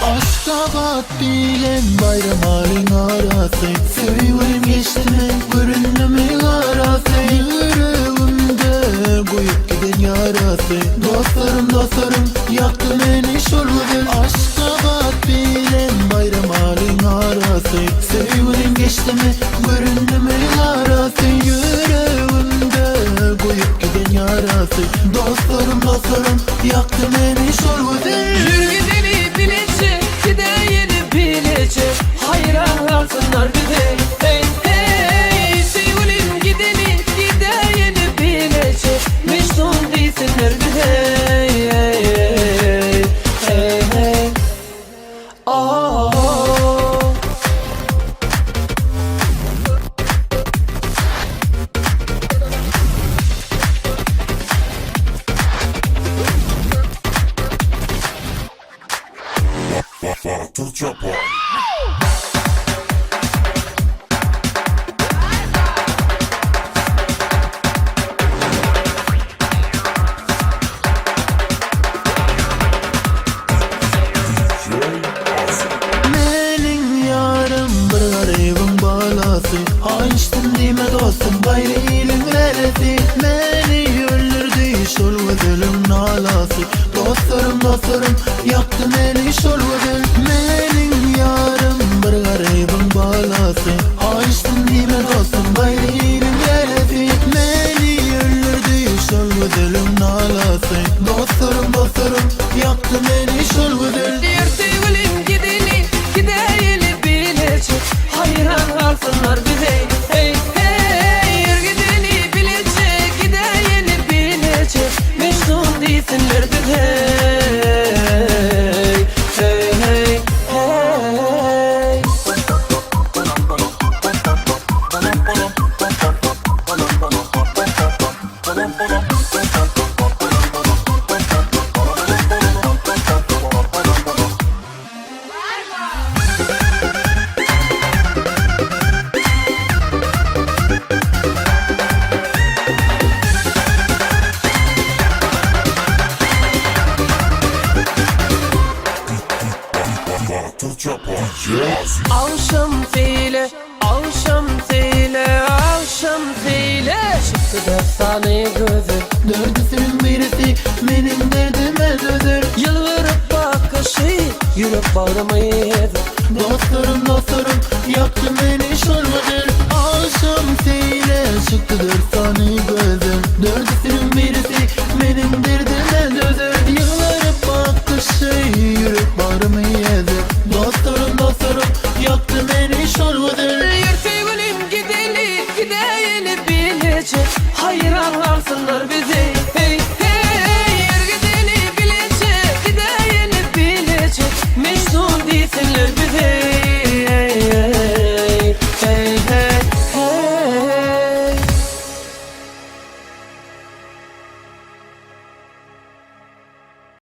Aşgabat bilen Baýramalyň arasy Söýgülim geçdimi, göründimi garasy Ýüregimde goýup giden ýarasy Dostlarym, dostlarym, ýakdy meni şol gözel Aşgabat bilen Baýramalyň arasy Söýgülim geçdimi, göründimi garasy Ýüregimde goýup giden ýarasy Dostlarym, dostlarym, ýakdy meni şol gözel. Ýür gideli bileje, gidäýeli bileje, Haýran galsynlar bize, heý, heý. Söýgülim gideli, gidäýeli bileje, Mežnun diýsinler bize, heý, heý, heý. Oh. Batyr Çapar. Meniň ýarym bir garybyň balasy Haýyşdym diýme dostum gaýry iliň lälesi Meni öldürdi şol gözeliň nalasy Dostlarym dostlarym ýakdy meni şol gözel Meniň ýarym bir garybyň balasy Haýyşdym diýme dostum gaýry iliň lälesi Meni öldürdi şol gözeliň nalasy Dostlarym dostlarym ýakdy meni şol gözel. Diýer söýgülim gideli, gidäýeli bileje, Haýran galsynlar bize, heý, heý. Ýör gideli bileje, gidäýeli bileje, Mejnun diýsinler bize, heý, heý, heý. Batyr Çapar. DJ Aziz. Agşam seýle, agşam seýle, agşam seýle Çykdy dessany gözi. Dördüsiniň birisi meniň derdime dözer. Ýylgyryp bakyşy ýürek bagrymy ezer. Dostlarym dostlarym ýakdy meni şol gözel. Agşam seýle çykdy dört sany gözel. Dördüsiniň birisi meniň derdime dözer. Ýylgyryp bakyşy ýürek bagrymy.